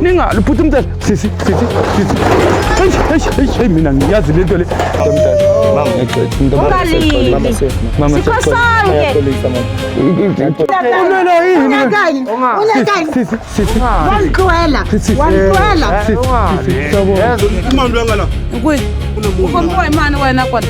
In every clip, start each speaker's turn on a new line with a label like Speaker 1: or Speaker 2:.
Speaker 1: Ningalwi bhuti umntana. Sisi, sisi, sisi. Eish, eish, eish, hey, mina ngiyazi lento le.
Speaker 2: Ungalili.
Speaker 1: Mama,
Speaker 2: Sikho sonke.
Speaker 1: Ulwela yini?
Speaker 2: Unyakani? Unyakani?
Speaker 1: Sisi, sisi.
Speaker 2: Wangixwela.
Speaker 1: Sisi.
Speaker 2: Wangixwela.
Speaker 1: Sisi, sisi. Sawubona.
Speaker 3: Ukompoyimani wena kona.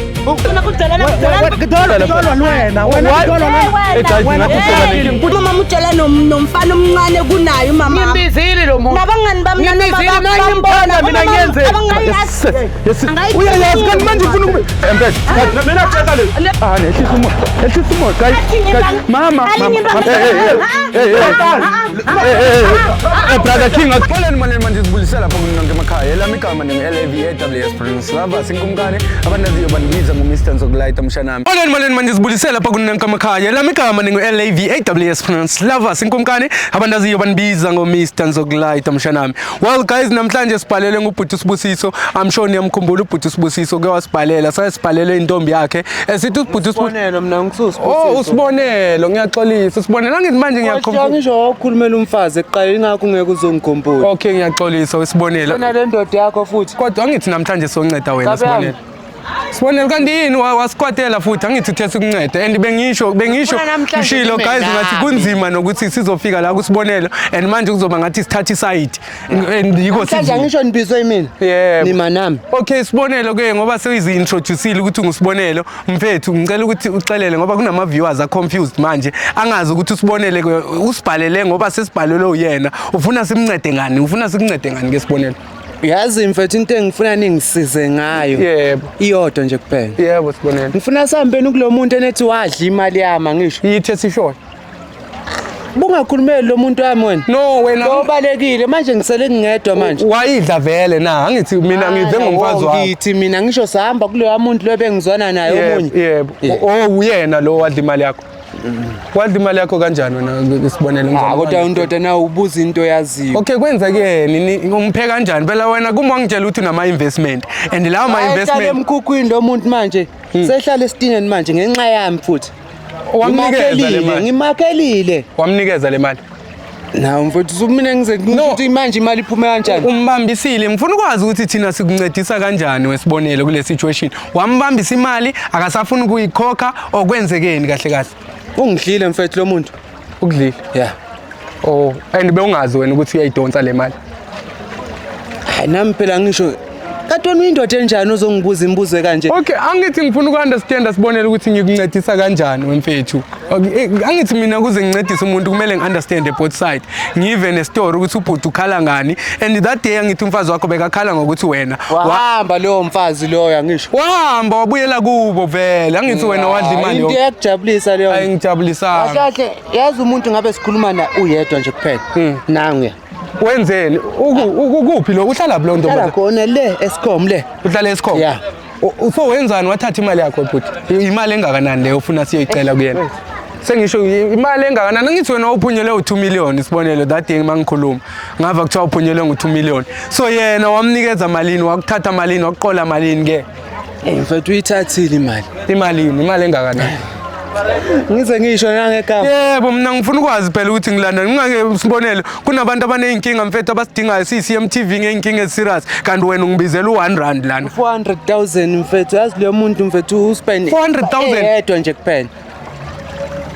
Speaker 2: Umama utshela nomfana omncane kunaye umama.
Speaker 3: Ngimbizile lo muntu.
Speaker 2: Nabangani bami
Speaker 3: Ngimbizile, mina ngimthanda, mina ngiyenze.
Speaker 1: Yes, yes. Uyayazi kanti manje ufuna ukube. Empela. Mina tshela le. Ah, nehlisa umoya. Ehlisa umoya, guys. Guys, mama, mama. Hey, hey, hey. Hey, hey. Hey, hey. Hey, brother King, akupholeni manje manje sibulisela lapha kunonke emakhaya. Elami igama ningu-LAVAWS Prince Lava sinkumkani abandaziyo bandibiza ngo-Mr Nzokulayita mshanami. Molweni molweni manje sibulisela lapha kunonke emakhaya. Elami igama ningu-LAVAWS Prince Lava sinkumkani abandaziyo bandibiza ngo-Mr Nzokulayita mshanami. Well guys, namhlanje sibhalele ngubhuti Sibusiso. I'm sure niyamkhumbula ubhuti Sibusiso ke wasibhalela. Sasibhalele intombi yakhe. Esithi ubhuti Sibusiso.
Speaker 4: Usibonelo mina ngisusibusiso.
Speaker 1: Oh, usibonelo, ngiyaxolisa. Usibonelo angithi manje ngiyakhumbula.
Speaker 4: Ngisho wakhulumela umfazi ekuqaleni ingakho ungeke uzongikhumbula.
Speaker 1: Okay, ngiyaxolisa usibonelo.
Speaker 4: Wena le ndoda yakho futhi.
Speaker 1: Kodwa angithi namhlanje sonceda wena
Speaker 4: Cabe yami.
Speaker 1: Sibonelo. Sibonelo kanti yini wasikwatela futhi angithi uthe sikuncede and bengisho
Speaker 4: Ufuna namhlanje
Speaker 1: ngishilo
Speaker 4: nime
Speaker 1: guys ngathi
Speaker 4: nami.
Speaker 1: kunzima nokuthi sizofika la kusibonelo and manje kuzoba ngathi sithatha isayidi and yikho
Speaker 4: Namhlanje
Speaker 1: sizi-
Speaker 4: angisho nibizwe yimina.
Speaker 1: Yebo.
Speaker 4: Nima nami.
Speaker 1: Okay Sibonelo ke ngoba seyizi-introduce-ile ukuthi ungusibonelo mfethu ngicela ukuthi uxelele ngoba kunama viewers a confused manje angazi ukuthi usibonele ke usibhalele ngoba sesibhalelwe uyena ufuna simncede ngani ufuna sikuncede ngani ke Sibonelo?
Speaker 4: Yazi mfethu into engifuna ningisize ngayo.
Speaker 1: Yebo.
Speaker 4: Iyodwa nje kuphela.
Speaker 1: Yebo Sibonelo.
Speaker 4: Ngifuna sihambeni kulo muntu enethi wadla imali yami angisho.
Speaker 1: Yithe sishoyo.
Speaker 4: Bungakhulumeli lo muntu wami wena.
Speaker 1: No wena
Speaker 4: Lo balekile manje ngisele ngingedwa manje.
Speaker 1: wayidla vele na angithi mina ngive ngomfazi wakho.
Speaker 4: Ngithi mina ngisho sihamba kuloya muntu lo bengizwana naye
Speaker 1: Yebo,
Speaker 4: omunye.
Speaker 1: yebo.
Speaker 4: Yeah.
Speaker 1: Oh uyena lo wadla imali yakho. Wadla imali yakho kanjani wena Sibonelo?
Speaker 4: Ah
Speaker 1: Ngizama
Speaker 4: kodwa indoda nawe ubuza into oyaziyo.
Speaker 1: Okay kwenzekeni umphe kanjani phela wena kuma wangitshela ukuthi unama investment and lawo ma
Speaker 4: Wayehlala
Speaker 1: investment
Speaker 4: emkhukhwini lo muntu manje. Sehlala esitineni manje ngenxa yami futhi.
Speaker 1: Wamnikeza le
Speaker 4: Ngimakhelile,
Speaker 1: mali.
Speaker 4: ngimakhelile.
Speaker 1: Wamnikeza le mali.
Speaker 4: Nawu mfethu usumina ngize
Speaker 1: No.
Speaker 4: ukuthi manje imali iphume kanjani?
Speaker 1: Umbambisile ngifuna ukwazi ukuthi thina sikuncedisa kanjani wesibonelo kule situation. Wambambisa imali akasafuni ukuyikhokha okwenzekeni kahle kahle.
Speaker 4: Ungidlile mfethu lo muntu.
Speaker 1: Ukudlile.
Speaker 4: Yeah.
Speaker 1: Oh and bewungazi wena ukuthi uyayidonsa le mali.
Speaker 4: Hayi nami phela ngisho kanti wena uyindoda enjani ozongibuza imibuzo kanje?
Speaker 1: Okay, angithi ngifuna uku-understanda Sibonelo ukuthi ngikuncedisa kanjani wemfethu. Okay, angithi mina ukuze ngincedise umuntu kumele ngi-understande both side. Ngive nestory ukuthi ubhuti ukhala ngani and that day angithi umfazi wakho bekakhala ngokuthi wena
Speaker 4: Wahamba lowo mfazi loyo angisho.
Speaker 1: wahamba wabuyela kubo vele. Angithi wena wadla imali
Speaker 4: Into
Speaker 1: yonke.
Speaker 4: iyakujabulisa leyo.
Speaker 1: Ayingijabulisanga.
Speaker 4: Kahle kahle yazi umuntu ngabe sikhuluma na uyedwa nje kuphela. Nanguya.
Speaker 1: Wenzeni? Ukuphi lo? Uhlala phi lo
Speaker 4: Hlala
Speaker 1: ntombazane?
Speaker 4: khona le Eskom le.
Speaker 1: Uhlala eSkhom?
Speaker 4: Yeah.
Speaker 1: So wenzani wathatha imali yakho bhuti? Imali engakanani leyo ufuna siyoyicela kuyena? Sengisho imali engakanani angithi wena uphunyelwe u2 million isibonelo that day mangikhuluma ngava kuthiwa uphunyelwe ngu2 million so yena wamnikeza malini wakuthatha malini wakuqola malini ke?
Speaker 4: Eh mfethu uyithathile imali.
Speaker 1: Imalini imali engakanani?
Speaker 4: Ngize ngisho nangegama.
Speaker 1: Yebo mina ngifuna ukwazi phela ukuthi ngilanda ngingake sibonele kunabantu abaneyinkinga mfethu abasidingayo siyi-CMTV ngeyinkinga ezi-serious kanti wena ungibizela u-1 rand lana.
Speaker 4: 400,000 mfethu yazi lo muntu mfethu uspend
Speaker 1: 400,000?
Speaker 4: eyedwa nje kuphela.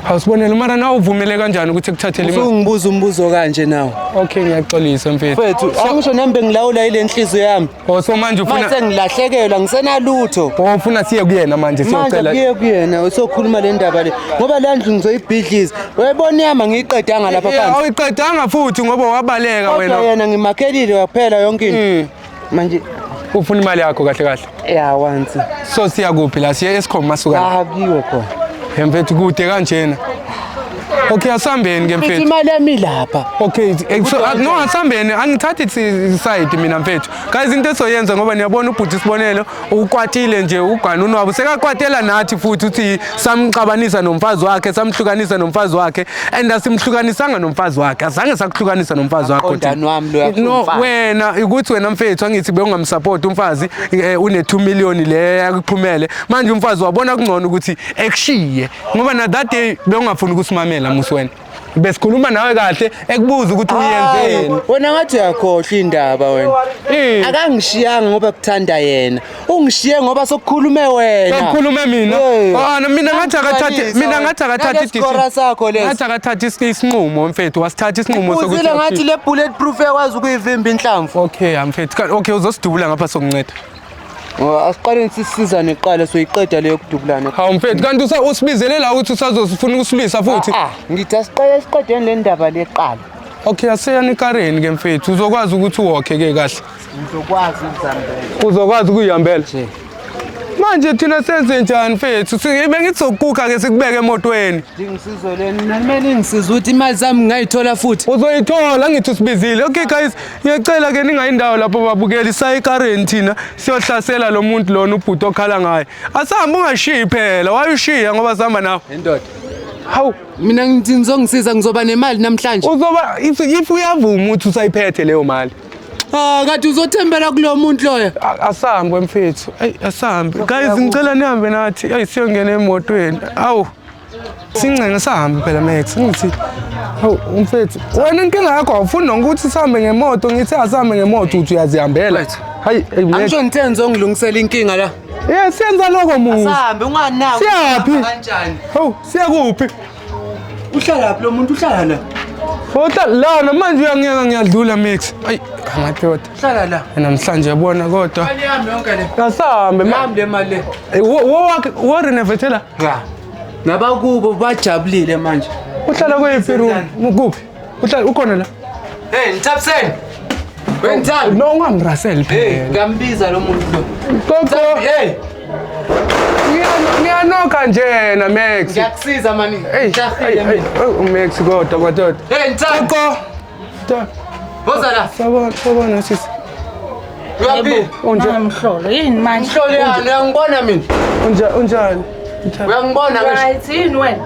Speaker 1: Awusibonele mara nawe uvumele kanjani ukuthi ekuthathele imali?
Speaker 4: Usungibuza umbuzo kanje nawe.
Speaker 1: Okay ngiyaxolisa mfethu.
Speaker 4: Mfethu angisho nami bengilawula ile nhliziyo yami.
Speaker 1: Oh so manje
Speaker 4: Manje
Speaker 1: ufuna
Speaker 4: sengilahlekelwa ngisenalutho.
Speaker 1: Oh ufuna siye kuyena manje
Speaker 4: Manje
Speaker 1: siyocela.
Speaker 4: kuye kuyena usokhuluma le ndaba le ngoba le ndlu ngizoyibhidliza. Uyayibona yami angiyiqedanga lapha
Speaker 1: Yeah,
Speaker 4: phansi.
Speaker 1: awuyiqedanga futhi ngoba wabaleka
Speaker 4: Kodwa
Speaker 1: wena.
Speaker 4: yena ngimakhelile waphela yonke into. Manje
Speaker 1: Ufuna imali yakho kahle kahle.
Speaker 4: ya once.
Speaker 1: So siya kuphi la siye eSkhom masuka.
Speaker 4: Ah kuyiwe khona.
Speaker 1: Hey mfethu kude kanjena. Okay asambeni ke
Speaker 4: Mfethu
Speaker 1: mfethu.
Speaker 4: imali yami lapha.
Speaker 1: Okay, so, no asambeni angithathi side mina mfethu. Guys into esoyenza ngoba niyabona ubhuti Sibonelo ukwatile nje ugana unwabo sekakwatela nathi futhi uthi samxabanisa nomfazi wakhe samhlukanisa nomfazi wakhe and asimhlukanisanga nomfazi wakhe azange sakuhlukanisa nomfazi wakho thina.
Speaker 4: Aqondani wami loya
Speaker 1: No
Speaker 4: umfazi.
Speaker 1: wena ukuthi wena mfethu angithi bewungamsupport umfazi une 2 million le yakuphumele manje umfazi wabona kungcono ukuthi ekushiye ngoba na that day bewungafuni ukusimamela musi wena. Besikhuluma nawe kahle ekubuza ukuthi uyenzeni.
Speaker 4: Wena ngathi uyakhohlwa indaba wena.
Speaker 1: Eh.
Speaker 4: Akangishiyanga ngoba kuthanda yena. Ungishiye ngoba sokukhulume wena.
Speaker 1: Sokukhulume mina.
Speaker 4: Eh.
Speaker 1: Ah, no, mina ngathi akathathe mina ngathi akathathe
Speaker 4: isikora sakho lesi.
Speaker 1: Ngathi akathathe isinqumo mfethu, wasithatha isinqumo sokuthi.
Speaker 4: Uzile ngathi le bullet proof yakwazi ukuyivimba inhlamvu.
Speaker 1: Okay, mfethu. Okay, uzosidubula ngapha sokunceda.
Speaker 4: Oh, asiqaleni sisizane kuqala soyiqeda leyo kudubulana.
Speaker 1: Hawu mfethu, kanti usibizele la ukuthi usazofuna ukusilwisa futhi.
Speaker 4: Ah, ngithi asiqale siqedeni le ndaba leqala.
Speaker 1: Okay, asiyani ekareni ke mfethu, uzokwazi ukuthi uwokhe ke kahle.
Speaker 4: Ngizokwazi ukuzihambela.
Speaker 1: Uzokwazi ukuyihambela. Manje thina senze njani mfethu? Bengithi sokukha ke sikubeke emotweni.
Speaker 4: Ngisizoleni nami ningisiza ukuthi imali zami ngingayithola futhi.
Speaker 1: Uzoyithola ngithi usibizile. Okay guys, ngiyacela ke ningayindawo lapho babukeli saye ekareni thina siyohlasela lo muntu lona ubhuti okhala ngaye. Asahambe ungashiyi phela, wayushiya ngoba sihamba nawe.
Speaker 4: Indoda.
Speaker 1: Hawu,
Speaker 4: Mina ngithi nizongisiza ngizoba nemali namhlanje.
Speaker 1: uzoba if uyavuma ukuthi usayiphethe leyo mali.
Speaker 4: Ah, kanti uzothembela kulo muntu loyo.
Speaker 1: Asahambe mfethu. Ayi asahambe. Guys ngicela nihambe nathi. Ayi siyongena emotweni. Awu. Sincenge sahambe phela Max. Ngithi hawu umfethu wena inkinga yakho awufuni nokuthi sihambe ngemoto ngithi asihambe ngemoto uthi uyazihambela.
Speaker 4: Right.
Speaker 1: Hayi hey, Max.
Speaker 4: Angisho ngithe ngizongilungisela inkinga la.
Speaker 1: Yeah siyenza lokho muzi.
Speaker 4: Asahambe unganaki.
Speaker 1: Siyaphi?
Speaker 4: Kanjani?
Speaker 1: Hawu siya kuphi?
Speaker 4: Uhlala phi lo muntu uhlala la?
Speaker 1: Uhlala lana manje uyangiyeka ngiyadlula Max. Ayi amadoda.
Speaker 4: Uhlala la.
Speaker 1: Namhlanje yabona kodwa.
Speaker 4: Imali yami yonke le.
Speaker 1: Asahambe ma.
Speaker 4: Yami le mali le.
Speaker 1: Wo wakhe wo renovate la.
Speaker 4: Ya. Nabakubo bajabulile manje.
Speaker 1: Uhlala kweyiphi room? Kuphi? Uhlala ukhona la?
Speaker 4: Hey, Nthabiseni. Wenzani?
Speaker 1: No ungamraseli
Speaker 4: Hey,
Speaker 1: phela.
Speaker 4: ngambiza lo muntu lo.
Speaker 1: Gogo,
Speaker 4: Hey,
Speaker 1: ngiyanokha njena Max.
Speaker 4: ngiyakusiza mani.
Speaker 1: Hey,
Speaker 4: Ngijahile
Speaker 1: hey,
Speaker 4: mina.
Speaker 1: oh, Max kodwa madoda.
Speaker 4: Hey, Nthabi.
Speaker 1: Gogo. Ta,
Speaker 4: Woza la.
Speaker 1: sabona, sabona sisi.
Speaker 4: Uyaphila?
Speaker 1: Unja,
Speaker 3: Mhlolo yini manje?
Speaker 4: Mhlolo yani uyangibona mina.
Speaker 1: unja, unjani?
Speaker 4: Uyangibona ngisho.
Speaker 3: Right yini wena?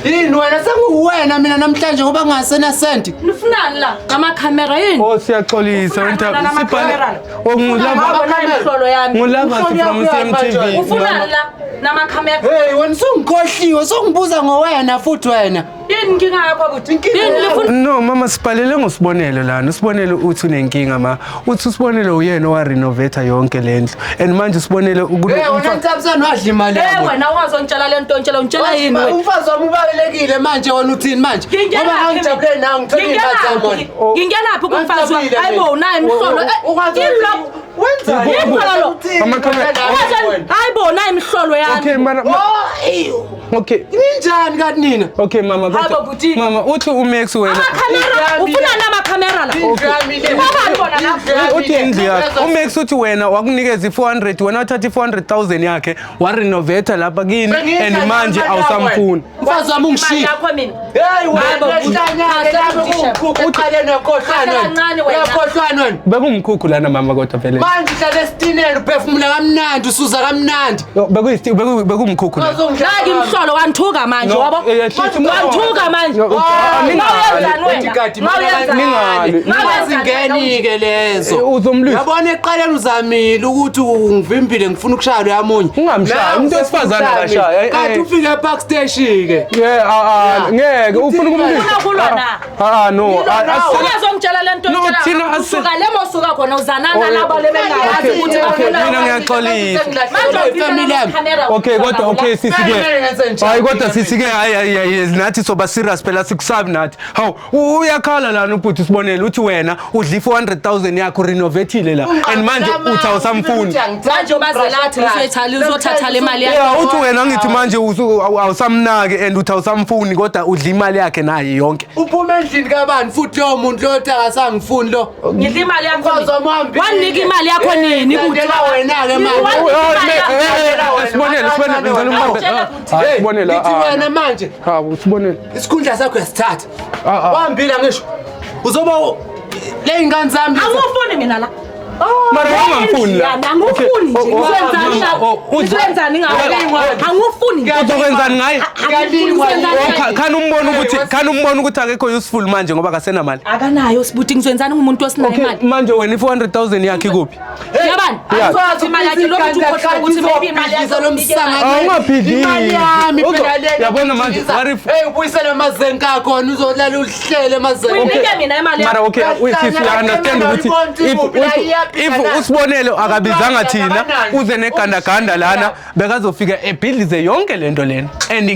Speaker 4: Yini wena senguwena mina namhlanje ngoba ngingasena senti.
Speaker 3: Nifunani la? Ngamakhamera yini?
Speaker 1: Oh siyaxolisa
Speaker 3: Ufunani
Speaker 1: wena
Speaker 3: la
Speaker 1: sibhale.
Speaker 3: namakhamera la?
Speaker 1: Oh ngulava
Speaker 3: Ngabona imhlolo yami.
Speaker 1: ngulava from CMTV.
Speaker 3: Ufunani la namakhamera?
Speaker 4: Hey, wena usungikhohliwe, usungibuza ngowena futhi wena.
Speaker 3: Yini inkinga yakho buti? Yini lifuna
Speaker 1: No mama sibhalele ngosibonelo lana. Usibonelo uthi unenkinga ma. Uthi usibonelo uyena owarenovate yonke lendlu. And manje usibonelo
Speaker 4: Hey, wena Nthabiseni wadla imali
Speaker 3: Eh
Speaker 4: yami.
Speaker 3: wena ungazongitshela le nto ngitshela ungitshela yini wena?
Speaker 4: Umfazi wami ubalulekile manje wena uthini manje? Ngoba ngangijabule nawe ngithola iy'mali zami wena.
Speaker 3: Ngingenaphi kumfazi wami?
Speaker 4: Ngijabulile
Speaker 3: Hayibo
Speaker 4: mina.
Speaker 3: unaye imhlolo.
Speaker 4: Ukwazi
Speaker 3: Yini
Speaker 4: ukuthi-
Speaker 3: lo?
Speaker 4: Wenzani?
Speaker 3: Yini lo?
Speaker 4: Uthini
Speaker 1: Amakhamera-
Speaker 4: wena nawe wena?
Speaker 3: Hayibo unaye imhlolo yami.
Speaker 1: Okay mana
Speaker 4: Oh, eyi.
Speaker 1: okay.
Speaker 4: Ninjani kanti nina?
Speaker 1: Okay mama
Speaker 3: Hayibo,
Speaker 1: kodwa
Speaker 3: bhuti.
Speaker 1: mama uthi uMax wena
Speaker 3: Amakhamera ufuna namakhamera la. Ubani bona la?
Speaker 1: uthi indlu yakhe uMax uthi wena wakunikeza i400 wena wathatha i400000 yakhe warenovate lapha kini and manje awusamfuni.
Speaker 4: Umfazi wami
Speaker 3: Imali
Speaker 4: ungishiya.
Speaker 3: yakho mina.
Speaker 4: Hey wena
Speaker 3: Hayibo, bhuti.
Speaker 4: uhlanyake lapho kuwumkhukhu eqaleni uyakhohlwana wena.
Speaker 3: Kancane wena.
Speaker 4: Uyakhohlwana wena.
Speaker 1: Bekumkhukhu lana mama kodwa vele.
Speaker 4: Manje uhlala esitineni uphefumula kamnandi usuza kamnandi.
Speaker 1: Bekuyisi bekumkhukhu lana.
Speaker 3: Naki imhlolo wanthuka manje
Speaker 1: No,
Speaker 3: wabo.
Speaker 1: eh, eh,
Speaker 3: Wanthuka manje.
Speaker 1: No, ah,
Speaker 3: Mawuyenzani wena?
Speaker 4: Uthi
Speaker 3: Mawuyenzani?
Speaker 1: Ningali.
Speaker 4: Ningazingeni-ke lezo.
Speaker 1: Eh, uzomlwisa.
Speaker 4: Yabona eqaleni uzamile ukuthi ungivimbile ngifuna ukushaya lo yamunye.
Speaker 1: Ungamshayi,
Speaker 4: Nawe
Speaker 1: umuntu wesifazane
Speaker 4: usefuna
Speaker 1: akashayi, eh,
Speaker 4: Kanti
Speaker 1: eh.
Speaker 4: ufike e-park station-ke.
Speaker 1: Yeah, ah ah ngeke ufuna ukumlwisa.
Speaker 3: Ufuna ukulwa na?
Speaker 1: Ah ah no.
Speaker 4: Ngilwa
Speaker 1: ah,
Speaker 4: nawe.
Speaker 3: Ungazongitshela le nto
Speaker 1: No,
Speaker 3: ngitshela
Speaker 1: thina
Speaker 3: ngayo. Usuka le mosuka khona uzanana
Speaker 1: Oh,
Speaker 3: labo le bengayazi
Speaker 1: okay,
Speaker 3: ukuthi
Speaker 1: okay,
Speaker 3: bafuna
Speaker 1: mina ngiyaxolisa.
Speaker 3: Manje
Speaker 4: Ifamily yami.
Speaker 1: Okay kodwa okay sisi ke.
Speaker 4: Kumele ngenze njani?
Speaker 1: Hayi kodwa sisi ke hayi hayi hayi nathi soba serious phela sikusabi nathi. Hawu uyakhala lana ubhuti sibonele uthi wena udla i400000 yakho renovateile la and manje uthi awusamfuni.
Speaker 3: Manje ubazelathi uzothatha le mali yakho.
Speaker 1: Yeah uthi wena ngithi manje awusamnaki and uthi awusamfuni kodwa udla imali yakhe naye yonke.
Speaker 4: Uphume endlini kabani futhi lowo muntu loyo othi akasangifuni lo.
Speaker 3: Ngidla imali yakho.
Speaker 4: Umfazi wami uhambile.
Speaker 3: Wanika imali yakho nini
Speaker 4: Eh,
Speaker 3: buti?
Speaker 4: landela wena-ke manje.
Speaker 3: Wanika imali yakho.
Speaker 1: Sibonele sibonele ngicela umbambe. Hayi sibonele.
Speaker 4: Ngithi wena manje
Speaker 1: Hawu sibonele.
Speaker 4: isikhundla sakho uyasithatha.
Speaker 1: Ah, ah.
Speaker 4: Wahambile ngisho. Uzoba le y'ngane zami lezi.
Speaker 3: Angifuni mina la.
Speaker 1: Mara ungamfuni la.
Speaker 3: Angifuni nje.
Speaker 1: Oh, oh,
Speaker 3: Ngizokwenzani
Speaker 1: oh, oh,
Speaker 3: ngawe? Ngizokwenzani ngawe? Angifuni nje.
Speaker 4: Uzokwenzani ngaye?
Speaker 3: Angifuni ngizokwenzani ngaye?
Speaker 4: Khani umbona ukuthi akekho useful manje ngoba akasenamali.
Speaker 3: Akanayo sibuti ngizwenzani ngumuntu osinayo
Speaker 4: Okay,
Speaker 3: imali.
Speaker 4: manje wena i-400,000 yakhe ikuphi?
Speaker 3: Yabani?
Speaker 1: Yeah.
Speaker 3: Angizothi imali yakhe lokhu uthi ukhohlwa ukuthi maybe imali yakhe
Speaker 1: Awungaphidli.
Speaker 5: Imali yami phela le.
Speaker 1: Yabona manje, what if
Speaker 5: Hey ubuyisele amazenka akhona uzolala uhlele amazenka.
Speaker 3: Uyinike mina imali
Speaker 1: Mara
Speaker 3: yakho.
Speaker 1: okay, we sisi understand ukuthi
Speaker 4: if usibonelo akabizanga thina uze negandaganda lana bekazofika ebhidlize yonke lento lena and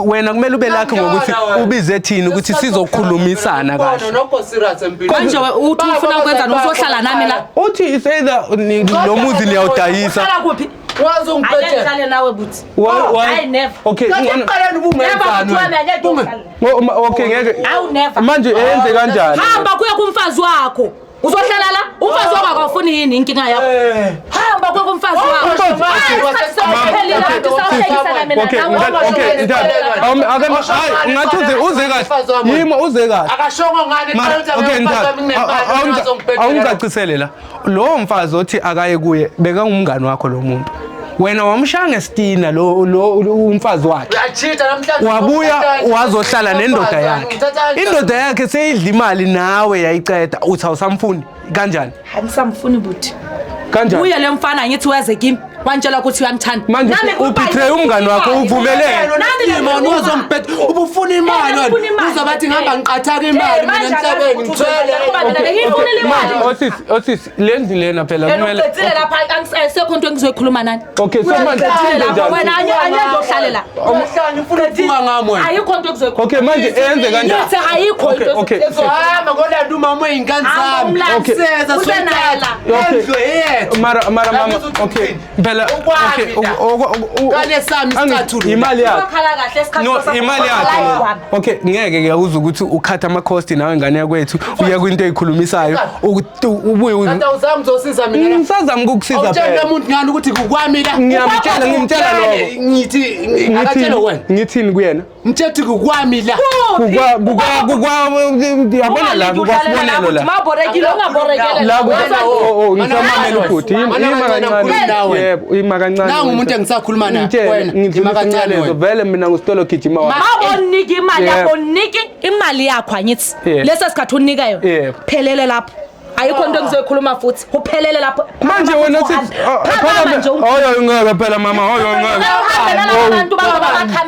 Speaker 4: wena kumele ube lakho ngokuthi ubize thina ukuthi sizokhulumisana kahle.
Speaker 5: Nokho serious empilweni.
Speaker 3: Manje uthi ufuna ukwenzani uzohlala nami la?
Speaker 4: Uthi is either lo muzi niyawudayisa.
Speaker 3: Uhlala kuphi?
Speaker 5: Wazi
Speaker 3: Angeke
Speaker 5: ungiphethe.
Speaker 3: ngihlale nawe buti. Hayi never.
Speaker 1: Okay,
Speaker 5: Kanti
Speaker 1: ngcono-
Speaker 5: ekuqaleni
Speaker 3: Never
Speaker 5: ubungenzani
Speaker 3: buti wami
Speaker 5: wena?
Speaker 3: angeke ngihlale.
Speaker 1: Okay ngeke.
Speaker 3: Awu never.
Speaker 1: Manje enze kanjani?
Speaker 3: Hamba kuya kumfazi wakho. Uzohlala la? Umfazi wakho akawufuni yini inkinga yakho? Hamba kuya kumfazi wakho.
Speaker 1: Umfazi-
Speaker 3: Hayi, isikhathi sewuphelile
Speaker 1: Okay,
Speaker 3: abantu sawuhlekisana mina
Speaker 1: Okay,
Speaker 3: nawe.
Speaker 1: okay, ntaba. Ngathi uze kahle. Yimo uze kahle.
Speaker 5: Akashongo ngani
Speaker 4: Mara,
Speaker 5: qala
Speaker 4: okay
Speaker 5: ukuthi
Speaker 4: ntaba, awungicacisele la. Lowo mfazi othi akaye kuye bekangumngani wakho lo muntu. Wena wamshaya ngesitina lo umfazi wakhe.
Speaker 5: Uyachitha namhlanje.
Speaker 4: Wabuya wazohlala nendoda yakhe. Indoda yakhe seyidla imali nawe yayiceda uthi awusamfuni kanjani?
Speaker 3: Angisamfuni buti.
Speaker 1: Kanjani?
Speaker 3: Uye le mfana ngithi weze kimi wantshela ukuthi uyangithanda.
Speaker 1: Manje
Speaker 3: Nami
Speaker 4: ubetray umngani wakho uvumelene.
Speaker 3: Nami
Speaker 5: wazongiphethe ubufuna imali
Speaker 3: Eh, ngifuna
Speaker 5: wena
Speaker 3: imali.
Speaker 5: uzobathi ngihamba ngiqathaka imali mina emhlabeni ngithwele.
Speaker 3: Ngiyifuna le
Speaker 1: Manje
Speaker 3: mali.
Speaker 1: osisi osisi lenzi lena phela
Speaker 3: Yena
Speaker 1: kumele.
Speaker 3: uqedile lapha ayisekho into engizoyikhuluma nani.
Speaker 1: Okay, so manje
Speaker 3: Uqedile
Speaker 1: enze
Speaker 3: lapha
Speaker 1: njani?
Speaker 3: wena angeke uhlale la.
Speaker 5: Uyahlanya ufuna ukuvuka ngami wena.
Speaker 3: Ayikho into engizoyikhuluma.
Speaker 1: Okay, manje enze kanjani?
Speaker 3: Ngithi ayikho
Speaker 1: Okay,
Speaker 3: into
Speaker 1: okay.
Speaker 5: Hamba ngolanda umama wey'ngane
Speaker 3: Hamba
Speaker 5: zami.
Speaker 3: umlande.
Speaker 1: Okay.
Speaker 5: Seza
Speaker 3: Use naye la.
Speaker 1: Okay.
Speaker 5: Endlu eyethu.
Speaker 1: Mara mama
Speaker 5: Yazi ukuthi
Speaker 1: okay.
Speaker 5: uthini?
Speaker 4: Phela
Speaker 5: Okwami
Speaker 4: okay
Speaker 5: la. Kale sami isicathulo.
Speaker 4: Imali yakhe.
Speaker 3: Uzokhala kahle isikhathi
Speaker 4: No,
Speaker 3: sakho.
Speaker 4: imali yakhe. Okay, ngeke ngiyakuzwa ukuthi ukhatha ama cost nawe ngane yakwethu uya kwinto eyikhulumisayo ukuthi ubuye
Speaker 5: Kanti awuzange uzosiza mina la.
Speaker 4: ngisazama ukukusiza
Speaker 5: Awutsheli
Speaker 4: phela.
Speaker 5: umuntu ngani ukuthi kukwami la.
Speaker 4: Ngiyamtshela ngimtshela lokho.
Speaker 5: Ngithi akatshele wena.
Speaker 1: Ngithini kuyena?
Speaker 5: Mtshela ukuthi kukwami la.
Speaker 1: Kukwa kukwa kukwa yabona la kukwasibonelo la.
Speaker 3: Mabhorekile ungaborekele.
Speaker 1: La
Speaker 5: Wena,
Speaker 1: kuka oh
Speaker 5: Mana
Speaker 1: ngisamamela
Speaker 5: kancane
Speaker 1: ubhuti.
Speaker 5: wena.
Speaker 1: Ima
Speaker 5: Mana kancane
Speaker 1: kancane.
Speaker 5: ngikhuluma nawe.
Speaker 1: Yebo, ima kancane.
Speaker 5: Nangu umuntu engisakhuluma naye
Speaker 1: Ngitshele,
Speaker 5: wena.
Speaker 1: ngidlulisa
Speaker 5: Ima kancane
Speaker 1: umyalezo.
Speaker 5: wena.
Speaker 1: Vele mina ngusitolo gijima wami.
Speaker 3: Mabonike imali
Speaker 1: Yebo.
Speaker 3: yakho unike imali yakho angithi.
Speaker 1: Yebo.
Speaker 3: Leso sikhathi unika yona.
Speaker 1: Yebo.
Speaker 3: Phelele lapho. Ayikho into engizoyikhuluma futhi. Uphelele lapho.
Speaker 1: Manje wena sithi
Speaker 3: phakama nje
Speaker 1: Oyo ngeke phela mama, oyo ngeke.
Speaker 3: Uhambe nalaba bantu bakho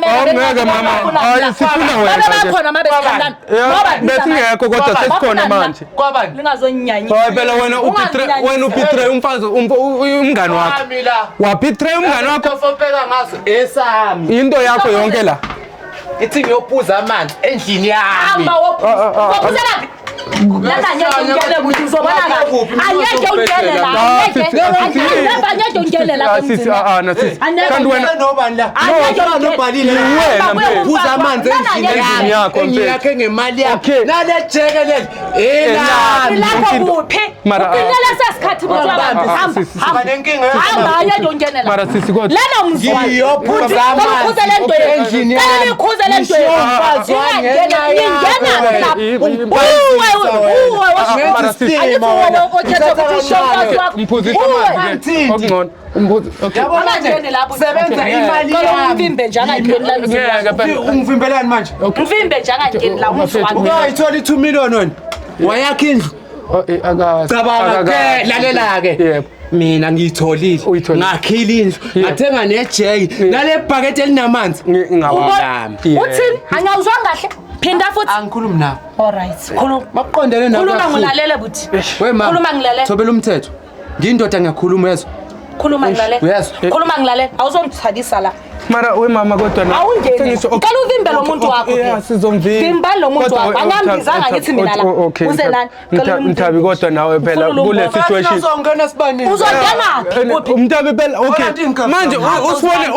Speaker 1: Oh, ngeke mama. Hayi sifuna wena.
Speaker 3: Babe bakhona uma besithandana.
Speaker 1: Yeah, besingekho kodwa sesikhona manje.
Speaker 5: Kwabani?
Speaker 3: Lingazonyanyisa.
Speaker 4: Hayi phela wena ubetray wena ubetray umfazi umngani wakho.
Speaker 5: Kwami la.
Speaker 4: Wabetray umngani wakho
Speaker 5: Tofopeka ngaso esami.
Speaker 1: Into yakho yonke la.
Speaker 5: Ithi ngiyophuza amanzi endlini yami.
Speaker 3: Hamba wophuzelaphi? Lana angeke ungene kuthi uzobona kahle. Angeke ungene la. Angeke. Angeke ungene la.
Speaker 1: Sisi ah na sisi. Kanti wena
Speaker 5: nobani la?
Speaker 3: Angeke
Speaker 5: Nobani
Speaker 3: ungene.
Speaker 5: obhalile la?
Speaker 1: Wena mfethu.
Speaker 5: Phuza amanzi endlini
Speaker 1: Endlini yakho,
Speaker 5: Endlini
Speaker 1: mfethu.
Speaker 5: yakhe ngemali yakho.
Speaker 1: Okay.
Speaker 5: Nale jeke leli elami.
Speaker 3: Lapho kuphi?
Speaker 1: Mara,
Speaker 3: Uphinele sesikhathi buthi
Speaker 5: Bambi,
Speaker 3: hamba.
Speaker 1: sisi,
Speaker 3: Hamba.
Speaker 5: Banenkinga.
Speaker 3: Hamba angeke ungene la.
Speaker 1: Mara sisi kodwa
Speaker 3: Lana ungizwayo.
Speaker 5: Ngiyophuza amanzi
Speaker 3: Ukhuze le nto yenu.
Speaker 5: endlini
Speaker 3: Cela
Speaker 5: yami.
Speaker 3: nikhuze le nto yenu.
Speaker 5: Umfazi wami
Speaker 3: Ingangena
Speaker 5: ngenxa
Speaker 3: ningena
Speaker 5: yakho.
Speaker 3: lapha.
Speaker 1: Uwe
Speaker 3: Uwe uwe
Speaker 1: Mara sisi.
Speaker 3: Angithi uwe othethe ukuthi usho umfazi wakho.
Speaker 1: Mphuzisa
Speaker 3: Uwe.
Speaker 1: amanzi. Okungcono. Umphuzi. Okay.
Speaker 5: Yabona nje
Speaker 3: Angangeni lapho.
Speaker 5: sebenza imali
Speaker 3: Cela
Speaker 5: yami.
Speaker 3: umvimbe nje angangeni la emzini
Speaker 1: Ngeke
Speaker 3: wakho.
Speaker 1: phela.
Speaker 5: Ungivimbelani manje?
Speaker 3: Mvimbe nje angangeni la umzi wakho.
Speaker 5: Uke wayithola i-2 million wena. Wayakha indlu. Cabanga ke lalela ke.
Speaker 1: Yebo.
Speaker 5: Mina ngiyitholile.
Speaker 1: Uyitholile.
Speaker 5: Ngakhila indlu, ngathenga nejeki, nale bucket elinamanzi.
Speaker 1: Ngawami.
Speaker 3: Uthini? Angawuzwanga kahle. Phinda futhi.
Speaker 5: Angikhulumi nawe.
Speaker 3: All right. Khuluma.
Speaker 5: Makuqondene nawe.
Speaker 3: Khuluma ngilalele buthi.
Speaker 5: We mama.
Speaker 3: Khuluma ngilalele.
Speaker 5: Thobela umthetho. Ngiyindoda ngiyakhuluma uyezwa.
Speaker 3: Khuluma ngilalele.
Speaker 5: Uyezwa.
Speaker 3: Khuluma ngilalele. Awuzongithabisa la.
Speaker 1: Mara we mama kodwa na.
Speaker 3: Awungeni.
Speaker 1: Sengisho, okay.
Speaker 3: Ngicela uvimbe lo muntu wakho
Speaker 1: Yeah,
Speaker 3: phela.
Speaker 1: sizomvimba.
Speaker 3: Vimba lo muntu
Speaker 1: Kodwa,
Speaker 3: wakho. Angambizanga ngithi mina la.
Speaker 1: Okay.
Speaker 3: Uze nani? Ngicela umvimbe.
Speaker 1: Mthabi kodwa nawe phela
Speaker 3: Ngifuna
Speaker 1: kule
Speaker 3: umbona.
Speaker 1: situation.
Speaker 5: Sizongena sibaningi.
Speaker 3: Uzongena kuphi?
Speaker 1: Umntabi phela okay.
Speaker 5: Kodwa inkampani.
Speaker 4: Manje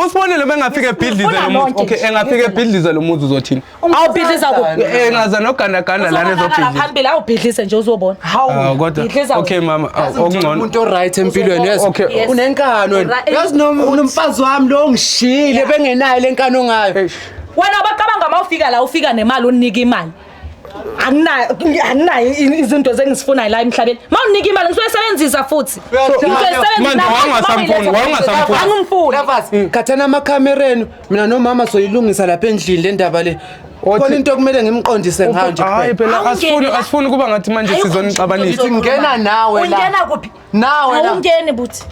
Speaker 4: usibonele bengafika ebhidlize
Speaker 3: Ufuna
Speaker 4: lo muzi.
Speaker 3: nonke
Speaker 4: Okay,
Speaker 3: nje.
Speaker 4: engafika ebhidlize lo muzi uzothini?
Speaker 3: Awubhidliza kuphi?
Speaker 4: Engaza nogandaganda lana
Speaker 3: Uzobona
Speaker 4: ezobhidliza.
Speaker 3: phambili awubhidlize nje uzobona.
Speaker 4: Ah, kodwa
Speaker 3: Bhidliza wena.
Speaker 4: okay mama, okungcono.
Speaker 5: Umuntu oright empilweni uyezwa.
Speaker 1: Okay.
Speaker 3: Yes.
Speaker 5: Unenkani wena.
Speaker 3: Right.
Speaker 5: Yazi nomfazi wami lo ngishile bengenayo lenkani ongayo.
Speaker 1: Eish.
Speaker 3: Wena bacabanga mawufika la ufika nemali unika imali. Anginayo anginayo izinto zengizifunayo la emhlabeni. Mawunika imali ngizoyisebenzisa futhi. Ngizoyisebenzisa.
Speaker 4: Manje wawungasamfuni, wawungasamfuni.
Speaker 3: Angimfuni.
Speaker 5: Lovers, khathana amakhamera enu mina nomama soyilungisa lapha endlini le ndaba le.
Speaker 4: Othi-
Speaker 5: Khona into okumele ngimqondise ngayo nje
Speaker 4: Hayi
Speaker 5: kuphela.
Speaker 4: phela asifuni
Speaker 3: Awungeni la.
Speaker 4: asifuni kuba ngathi manje
Speaker 3: Ayikho
Speaker 4: sizonixabanisa.
Speaker 3: nje
Speaker 5: Ngena nawe la.
Speaker 3: Ungena kuphi?
Speaker 5: Nawe la.
Speaker 3: Awungeni buthi.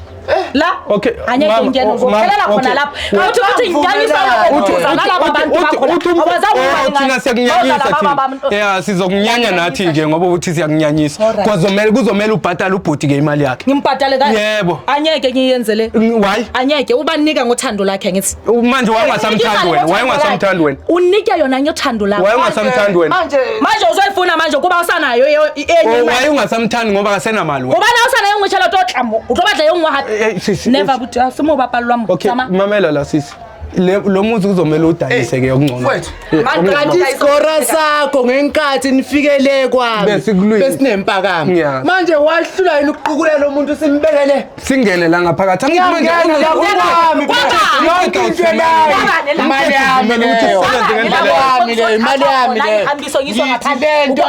Speaker 3: La
Speaker 4: Okay,
Speaker 3: angeke
Speaker 4: mama,
Speaker 3: ungene
Speaker 4: oh,
Speaker 3: uzophelela
Speaker 4: mama,
Speaker 3: khona
Speaker 4: okay.
Speaker 3: lapho. Uthi uthi nginyanyisa
Speaker 4: Uthi
Speaker 3: uza nalaba bantu bakhona.
Speaker 4: Oh, thina siyakunyanyisa thina. Yeah, sizokunyanya nathi ke ngoba uthi siyakunyanyisa.
Speaker 3: Alright.
Speaker 4: Kwazomela kuzomela ubhatale ubhuti ke imali yakhe.
Speaker 3: Ngimbhadale kanje.
Speaker 4: Yebo.
Speaker 3: Angeke ngiyenzele.
Speaker 4: Why?
Speaker 3: Angeke ubanika ngothando lakhe ngithi.
Speaker 4: Manje wayengasamthandi wena, wayengasamthandi wena.
Speaker 3: Unike yona ngothando lakhe.
Speaker 4: Wayengasamthandi wena.
Speaker 5: Manje
Speaker 3: Manje uzoyifuna manje kuba usanayo enye
Speaker 4: Oh,
Speaker 3: imali.
Speaker 4: wayengasamthandi ngoba akasenamali wena.
Speaker 3: Gobane ha o sa na e nngwe tjhelete o tla mo o tlo batla e nngwe
Speaker 4: Eh, eh,
Speaker 3: hape
Speaker 4: sisi,
Speaker 3: never
Speaker 4: eh,
Speaker 3: buti ha se mo bapallwa mo
Speaker 4: Okay,
Speaker 3: Tsamaya.
Speaker 4: mamela la sisi. Lo muzi kuzomela udayise ke okungcono.
Speaker 5: Mfowethu,
Speaker 4: Eh,
Speaker 3: Manje
Speaker 4: okungcono.
Speaker 5: kanti isigora sakho ngenkathi nifikele kwami
Speaker 4: Besikulwile.
Speaker 5: besinempakamo
Speaker 4: Ngiyazi.
Speaker 5: manje wahlula yini ukuqukulela lo muntu simbekele
Speaker 4: Singene la ngaphakathi. Angithi manje
Speaker 5: Ngiyangena la kwami
Speaker 4: Kwabani?
Speaker 5: yonke into leyo imali yami
Speaker 4: Kumele ukuthi
Speaker 5: leyo
Speaker 4: usebenze ngendlela.
Speaker 5: Imali yami leyo imali yami leyo
Speaker 3: Ihambiswe ngisho
Speaker 5: Ngithi
Speaker 3: ngaphandle.
Speaker 5: le nto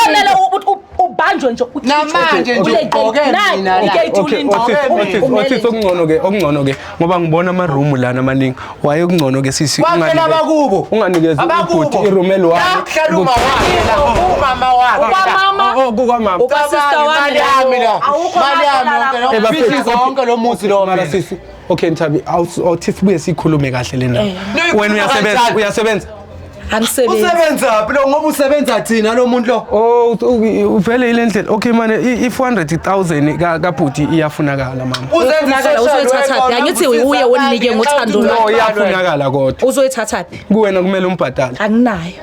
Speaker 3: Kumele
Speaker 5: yonke
Speaker 3: ubanjwe nje ukhitshwe.
Speaker 5: Namanje nje
Speaker 3: Ule
Speaker 5: ugqoke
Speaker 3: nayi,
Speaker 5: mina la.
Speaker 3: igate
Speaker 4: Okay,
Speaker 3: ulinde.
Speaker 4: Otis,
Speaker 3: Umele
Speaker 4: Otis okungcono ke, okungcono ke ngoba ngibona ama room lana amaningi. Waye okungcono ke sisi
Speaker 5: Kwaphela abakubo.
Speaker 4: Unganikeza
Speaker 5: Abakubo.
Speaker 4: ubhuti iroom eliwani.
Speaker 5: La kuhlala uma wakhe la umama wakhe la.
Speaker 3: Kwamama.
Speaker 4: Oh, kukamama.
Speaker 3: Kwasister wami
Speaker 5: Imali yami la.
Speaker 3: Awukho
Speaker 5: Imali yami
Speaker 3: lapho
Speaker 5: yonke
Speaker 4: Eh,
Speaker 5: la.
Speaker 4: bafethu,
Speaker 5: Fihli zonke lo muzi lo
Speaker 4: Mara
Speaker 5: mina.
Speaker 4: sisi. Okay Nthabi, awuthi sibuye sikhulume kahle le ndaba. Wena uyasebenza,
Speaker 5: kanjani?
Speaker 4: uyasebenza.
Speaker 3: Angisebenzi.
Speaker 5: Usebenzaphi lo ngoba usebenza thina lo muntu lo?
Speaker 4: Oh, uvele ile ndlela. Okay mane i-400,000 kabhuti iyafunakala mama.
Speaker 5: Uzenza
Speaker 3: Uzoyithathaphi? Angithi uye wonike ngothando
Speaker 4: No,
Speaker 3: lwakhe.
Speaker 4: iyafunakala kodwa.
Speaker 3: Uzoyithathaphi?
Speaker 4: Kuwena kumele umbhadale.
Speaker 3: Anginayo.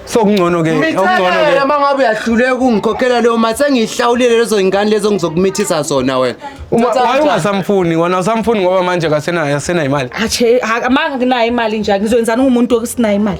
Speaker 4: So kungcono ke, okungcono
Speaker 5: Mithekele
Speaker 4: ke.
Speaker 5: uma ngabe uyahluleka ukungikhokhela leyo mali sengiyihlawulile lezo ngane lezo ngizokumithisa zona wena.
Speaker 4: Uma
Speaker 5: Thatha
Speaker 4: waye
Speaker 5: kanjani?
Speaker 4: ungasamfuni, wena usamfuni ngoba manje kasena asena imali.
Speaker 3: Ache, manga nginayo imali nje ngizoyenzani ngumuntu okusinayo imali.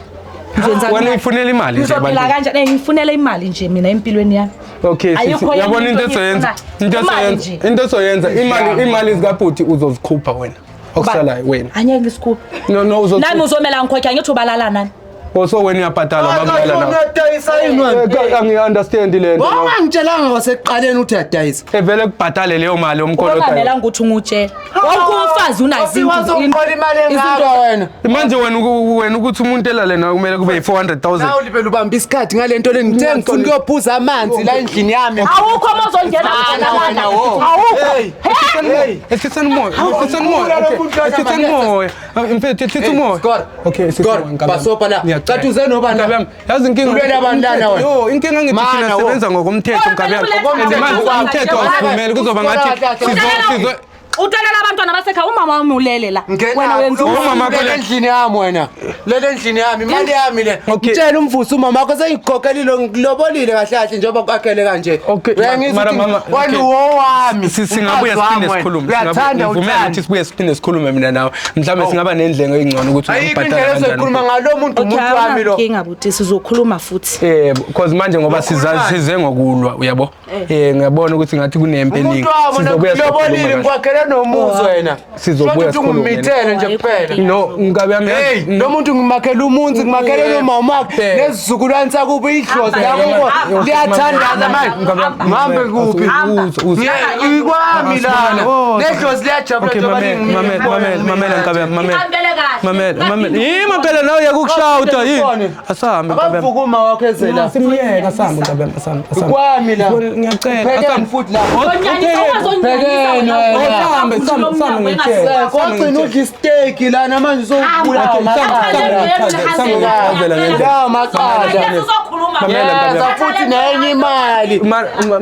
Speaker 3: Ngizoyenzani?
Speaker 4: Wena uyifunela imali nje
Speaker 3: Ngizophila
Speaker 4: ebantwini.
Speaker 3: kanjani? Ngifunela imali nje mina empilweni yami.
Speaker 4: Okay, sisi,
Speaker 3: Ayikho enye
Speaker 4: yabona into
Speaker 3: into
Speaker 4: esoyenza,
Speaker 3: engiyifunayo.
Speaker 4: into
Speaker 3: Imali
Speaker 4: esoyenza,
Speaker 3: nje.
Speaker 4: into esoyenza, imali imali zikabhuti uzozikhupha wena. Okusalayo wena.
Speaker 3: Angeke ngisikhuphe.
Speaker 4: No no
Speaker 3: Nami
Speaker 4: uzozikhupha.
Speaker 3: uzomela ngikhokhe angithi ubalala nami.
Speaker 4: Oh, so wena uyabhadala bakulala nawe.
Speaker 5: Uyadayisa yini wena?
Speaker 4: Eh, Angi-understand le nto.
Speaker 5: Wawungangitshelanga kwasekuqaleni ukuthi uyadayisa.
Speaker 4: Evele kubhadale leyo mali omkolotayo.
Speaker 3: Okungamelanga ukuthi ungutshele. Wonke umfazi unazo
Speaker 5: Wafika wazoqola imali engaka wena.
Speaker 4: Manje wena wena ukuthi umuntu elale nawe kumele kube yi-400,000.
Speaker 5: Nawe libele ubamba isikhathi ngale nto le ngithe ngifuna ukuyophuza amanzi la endlini yami.
Speaker 3: Awukho uma uzongena
Speaker 5: Mana
Speaker 3: khona
Speaker 5: wena
Speaker 3: lana.
Speaker 5: wo.
Speaker 3: Awukho.
Speaker 5: Hey. Hey.
Speaker 4: Ehlisani umoya, ehlisani umoya.
Speaker 5: Awukhula lo
Speaker 4: okay,
Speaker 5: muntu lona,
Speaker 4: Ehlisani
Speaker 5: man.
Speaker 4: umoya. Mfethu ehlisa umoya.
Speaker 5: Skor.
Speaker 4: Okay, ehlisa
Speaker 5: Skor.
Speaker 4: umoya, nkabi yami.
Speaker 5: Basopa la.
Speaker 4: Ngiyacela.
Speaker 5: Kanti uze nobani la?
Speaker 4: Nkabi yami, yazi inkinga.
Speaker 5: Ulwela abantu lana wena.
Speaker 4: Yo, inkinga ngithi
Speaker 5: Mana
Speaker 4: thina
Speaker 5: wo.
Speaker 4: sisebenza ngokomthetho nkabi yami.
Speaker 5: Ngokomthetho
Speaker 4: And manje
Speaker 5: kwami.
Speaker 4: umthetho awusivumeli kuzoba ngathi sizo
Speaker 3: Utelela abantwana basekhaya umama wami ulele la.
Speaker 5: Ngena
Speaker 3: Wena wenza
Speaker 4: Umama wakho
Speaker 5: lele
Speaker 4: le-
Speaker 5: endlini yami wena. Lele endlini yami, imali yami le.
Speaker 4: Okay.
Speaker 5: Mtshela umvusi umama wakho sengikhokhelile ngilobolile kahle kahle njengoba kwakhele kanje.
Speaker 4: Okay,
Speaker 5: Uyangizwa
Speaker 4: mara
Speaker 5: ukuthi
Speaker 4: mama,
Speaker 5: wena
Speaker 4: okay.
Speaker 5: uwowami.
Speaker 4: Singabuye
Speaker 5: Umfazi wami
Speaker 4: siphinde
Speaker 5: wena.
Speaker 4: sikhulume.
Speaker 5: Uyathanda
Speaker 4: Ngivumela
Speaker 5: uthanda.
Speaker 4: ukuthi sibuye siphinde sikhulume mina nawe. Mhlawumbe singaba nendlela engcono ukuthi
Speaker 5: Ayikho
Speaker 4: ungibhadala
Speaker 5: indlela
Speaker 4: kanjani.
Speaker 5: ezoyikhuluma ngalo muntu
Speaker 3: Okay,
Speaker 5: umuntu wami lo.
Speaker 3: awunankinga buti sizokhuluma futhi.
Speaker 4: Eh, because manje ngoba size ngokulwa uyabo. Eh, ngiyabona ukuthi ngathi kunempe eningi.
Speaker 5: Umuntu wami
Speaker 4: Sizobuya
Speaker 5: lobolile
Speaker 4: sizokhuluma kahle.
Speaker 5: ngikwakhele nomuzi wena.
Speaker 4: Sizobuya
Speaker 5: Shothi
Speaker 4: sikhulume.
Speaker 5: ungimithele nje kuphela.
Speaker 4: No, nkabi yami.
Speaker 5: Hey, lo muntu ngimakhela umunzi, ngimakhele nomama wakhe,
Speaker 4: Eh.
Speaker 5: nesizukulwane sakubo idlozi lakubo
Speaker 3: Hamba.
Speaker 5: liyathandaza manje. Ngihambe kuphi? Ikwami lana.
Speaker 4: Oh,
Speaker 5: Nedlozi liyajabula
Speaker 4: Okay,
Speaker 5: njengoba
Speaker 4: mamela,
Speaker 5: lingimile.
Speaker 4: mamela, mamela, mamela nkabi yami, mamela.
Speaker 3: Ihambele kahle.
Speaker 4: Mamela, mamela. Yima phela nawe uyakukushawuta yini? Asahambe nkabi yami.
Speaker 5: Abavuka uma wakho eze la.
Speaker 4: Simyeke asahambe nkabi yami, asahambe. asahambe.
Speaker 5: Ikwami la.
Speaker 4: Ngiyacela.
Speaker 5: Phekeni
Speaker 4: asahambe.
Speaker 5: futhi la.
Speaker 3: Onyanyisa ungazonyanyisa
Speaker 5: Phekeni
Speaker 3: wena.
Speaker 5: wena.
Speaker 4: Asahambe, asahambe, asahambe ngitshela.
Speaker 5: Kwagcina udla isiteki lana manje usowubulawa amaqanda. Amaqanda.
Speaker 3: Angeke uzokhuluma.
Speaker 4: Mamela, nkabi yami.
Speaker 5: Yeza futhi nenye imali.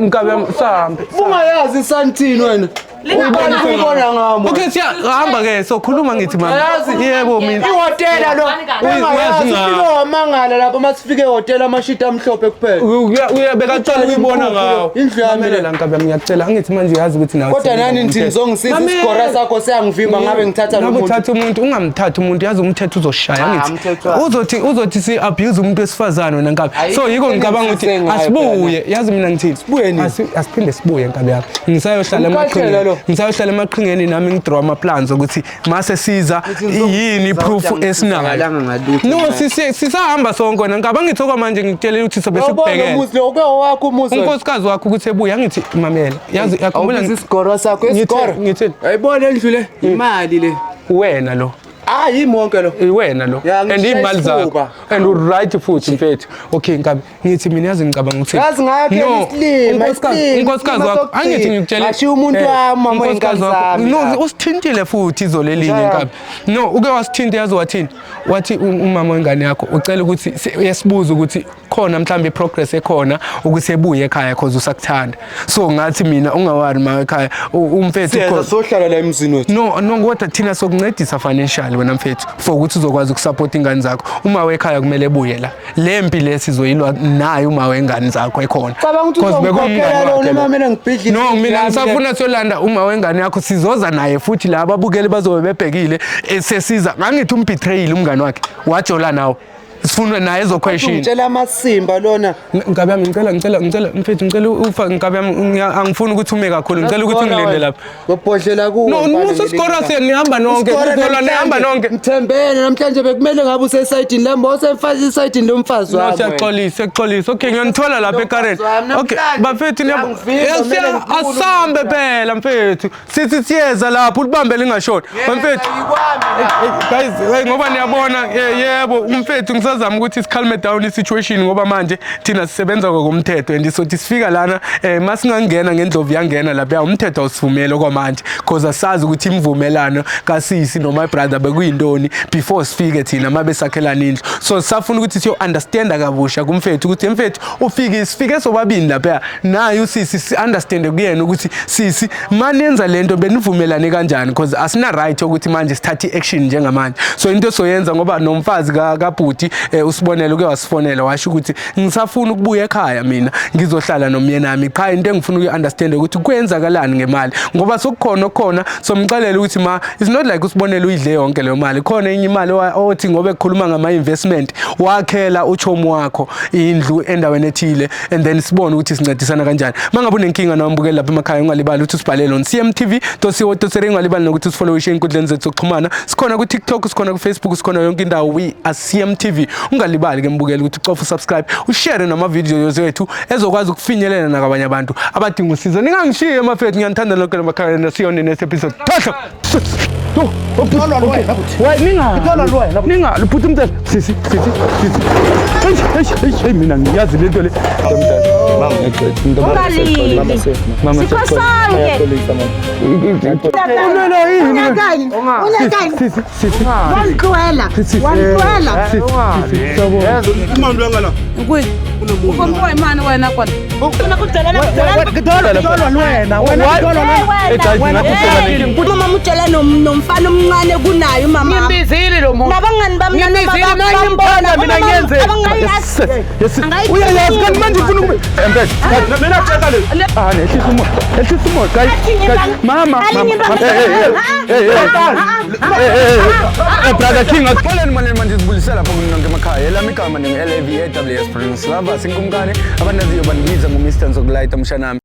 Speaker 4: Nkabi yami, sahambe.
Speaker 5: Ungayazi isantini wena. Uyibona uyibona ngami.
Speaker 4: Okay, siyahamba ke sokhuluma ngithi mama.
Speaker 5: Yazi.
Speaker 4: Yebo mina.
Speaker 5: Ihhotela lo.
Speaker 4: Uyazi
Speaker 5: Ungayazi
Speaker 4: ngawo.
Speaker 5: ufike wamangala lapha masifike ehhotela amashiti amhlophe kuphela.
Speaker 4: Uya bekaqala ukuyibona ngawo.
Speaker 5: Indlu yami le.
Speaker 4: Mamela nkabi yami ngiyacela angithi manje uyazi ukuthi nawe.
Speaker 5: Kodwa nani nithi nizongisiza
Speaker 4: Mamela.
Speaker 5: isigora sakho siyangivimba ngabe ngithatha lo
Speaker 4: Ngabe
Speaker 5: muntu.
Speaker 4: uthatha umuntu ungamthathi umuntu yazi umthetho uzoshaya
Speaker 5: Ah,
Speaker 4: angithi
Speaker 5: umthetho wakhe.
Speaker 4: uzothi uzothi si abuse umuntu wesifazane wena nkabi
Speaker 5: Ayikho
Speaker 4: so yiko
Speaker 5: into
Speaker 4: ngicabanga ukuthi
Speaker 5: engisize ngayo
Speaker 4: asibuye yazi mina ngithini
Speaker 5: Sibuye nini?
Speaker 4: Asiphinde sibuye nkabi yami ngisayohlala
Speaker 5: Umkhahlele
Speaker 4: emaqhingeni
Speaker 5: lo. lo.
Speaker 4: Ngisayohlala emaqhingeni nami, ngidraw ama-plans ukuthi mase siza yini i-proof esinayo.
Speaker 5: Ngisakalanga ngalutho.
Speaker 4: No,
Speaker 5: manje.
Speaker 4: sisahamba sonke wena ngaba ngithi okwamanje ngikutshelile ukuthi sobe
Speaker 5: Awubona
Speaker 4: sikubhekele.
Speaker 5: umuzi lo, uke owakho umuzi wena.
Speaker 4: Unkosikazi wakho ukuthi ebuya, angithi mamela, yazi yakhumbula.
Speaker 5: Awubiza isigoro sakho, isigoro.
Speaker 4: Ngitheni?
Speaker 5: Ayibona endlu le, imali le.
Speaker 4: Wena lo.
Speaker 5: Ah, yimi wonke lo.
Speaker 4: Wena lo.
Speaker 5: Ya,
Speaker 4: And
Speaker 5: ngishaya
Speaker 4: iy'mali zakho
Speaker 5: isifuba.
Speaker 4: and uright futhi mfethu. Okay nkabi, ngithi mina yazi ngicabanga ukuthi
Speaker 5: Yazi ngayakhela
Speaker 4: No,
Speaker 5: isilima, isilima,
Speaker 4: unkosikazi
Speaker 5: isilima
Speaker 4: wakho
Speaker 5: sokugcina.
Speaker 4: angithi ngikutshele
Speaker 5: Ngashiya umuntu wami, mama
Speaker 4: unkosikazi
Speaker 5: wey'ngane
Speaker 4: wakho
Speaker 5: zami
Speaker 4: no
Speaker 5: lapha.
Speaker 4: usithintile futhi izolo elinye
Speaker 5: Shaya.
Speaker 4: nkabi. No, uke wasithinta, yazi wathini? Wathi umama wengane yakho ucela ukuthi uyasibuza ukuthi khona mhlawumbe i-progress ekhona ukuthi ebuye ekhaya cause usakuthanda. So ngathi mina ungawari ma ekhaya umfethu
Speaker 5: Siyeza
Speaker 4: khona.
Speaker 5: sohlala la emzini wethu.
Speaker 4: No, no, kodwa thina sokuncedisa financially wena mfethu for ukuthi uzokwazi ukusupport ingane zakho. Uma wekhaya kumele ebuye la. Le mpi le sizoyilwa naye uma wengane zakho ekhona.
Speaker 5: Cabanga ukuthi
Speaker 4: 'Cause
Speaker 5: uzongikhokhela
Speaker 4: bekungumngani
Speaker 5: lona
Speaker 4: wakhe
Speaker 5: uma
Speaker 4: lo.
Speaker 5: mina ngibhidlise
Speaker 4: No,
Speaker 5: indlu
Speaker 4: mina
Speaker 5: yami le.
Speaker 4: ngisafuna siyolanda uma wengane yakho, sizoza naye futhi la ababukeli bazobe bebhekile esesiza. Ngangithi umbetrayile umngani wakhe, wajola nawe. Sifuna naye ezoquestion.
Speaker 5: Ungitshela amasimba lona.
Speaker 4: Nkabi yami, ngicela mfethu, ngicela ufake nkabi yami, angifuni ukuthi ume kakhulu, ngicela ukuthi ungilinde lapha.
Speaker 5: Ngobhodlela kuwo.
Speaker 4: No,
Speaker 5: mfana,
Speaker 4: musa
Speaker 5: ngelinye
Speaker 4: usigora nihamba nonke,
Speaker 5: Isigora
Speaker 4: usigora nihamba
Speaker 5: namhlanje,
Speaker 4: nonke.
Speaker 5: Ngithembene namhlanje bekumele ngabe usesayidini lami, bawusemfazi isayidini lomfazi
Speaker 4: No,
Speaker 5: wami. wena.
Speaker 4: siyaxolisa, siyaxolisa. Okay, ngiyanithola lapha ekareni.
Speaker 5: Wami,
Speaker 4: Okay,
Speaker 5: namhlanje
Speaker 4: bafethu
Speaker 5: uyangivimba,
Speaker 4: Yes,
Speaker 5: kumele ngikhulume.
Speaker 4: asambe phela mfethu. Sithi siyeza lapho ulibambe lingashoni. Mfethu. Guys, hey, ngoba niyabona yebo umfethu ngisazama ukuthi sicalme down i-situation ngoba manje thina sisebenza ngokomthetho and sothi sifika lana masingangena ngendlovu yangena lapha umthetho awusivumeli okwamanje cause asazi ukuthi imvumelano kasisi no my brother bekuyintoni before sifike thina mabe sakhelana indlu. So sisafuna ukuthi siyo understanda kabusha kumfethu ukuthi mfethu ufike sifike sobabini lapha naye usisi si understand kuyena ukuthi sisi manenza lento benivumelane kanjani because asina right yokuthi manje sithathe i-action njengamanje. So into esoyenza ngoba nomfazi kaBhuti usibonele uke wasifonela washo ukuthi ngisafuna ukubuya ekhaya mina ngizohlala nomyeni wami, qha into engifuna ukuyi-understand ukuthi kwenzakalani ngemali ngoba sokukhona okukhona. Somxelela ukuthi ma it's not like usibonele uyidle yonke leyo mali, khona enye imali othi ngoba ekhuluma ngama-investment wakhela uchomi wakho indlu endaweni ethile and then sibone ukuthi sincedisana kanjani. Mangabe unenkinga nawe mbukeli lapha emakhaya, ungalibali ukuthi usibhalele on cmtv.co.za, ungalibali nokuthi usifollowishe ey'nkundleni zethu zokuxhumana. Sikhona ku-TikTok, sikhona ku-Facebook, sikhona yonke indawo, we are CMTV. Ungalibali ke mbukeli ukuthi ucofe usubscribe, ushare nama-videos wethu ezokwazi ukufinyelela nakabanye abantu abadinga usizo. Ningangishiyi emafethu, ngiyanithanda lonke lemakhaya. See you on the next episode. Thohlo. Ninga bhuti umntana, sisi, sisi, sisi, eish, eish, eish, hey, mina ngiyazi lento le.
Speaker 3: Ungalili.
Speaker 1: Mama,
Speaker 3: Sikho sonke.
Speaker 1: Ulela yini?
Speaker 2: Unyakani? Unyakani?
Speaker 1: Sisi, sisi.
Speaker 2: Wangitlohela. Wangitlohela.
Speaker 1: Sisi, sisi, sawubona.
Speaker 6: Ukompoe mani wena kona.
Speaker 3: Ufuna kudlalana kudlalana.
Speaker 1: Hey, guys, ngathi uzoba nenkinga.
Speaker 2: Umama utshela nomfana omncane kunaye umama.
Speaker 6: Ngimbizile lo muntu.
Speaker 2: Nabangani bami
Speaker 6: Ngimbizile, mina ngimthanda, mina ngiyenzeni.
Speaker 1: Yes, yes. Uyayazi kanti manje ufuna ukube mfethu.
Speaker 4: Mina tshela le.
Speaker 1: Ah, nehlisa umoya. Ehlisa umoya, guys. Guys, mama, mama. Hey, hey, hey. Hey, hey. Hey, hey, hey. Brother King, asipholeni manje manje sibulisela lapho kunonke emakhaya. Elami igama ningu LAVAWS Prince Lava, sinkumkani abandaziyo bandibiza ngo Mr Nzokulayita mshanami.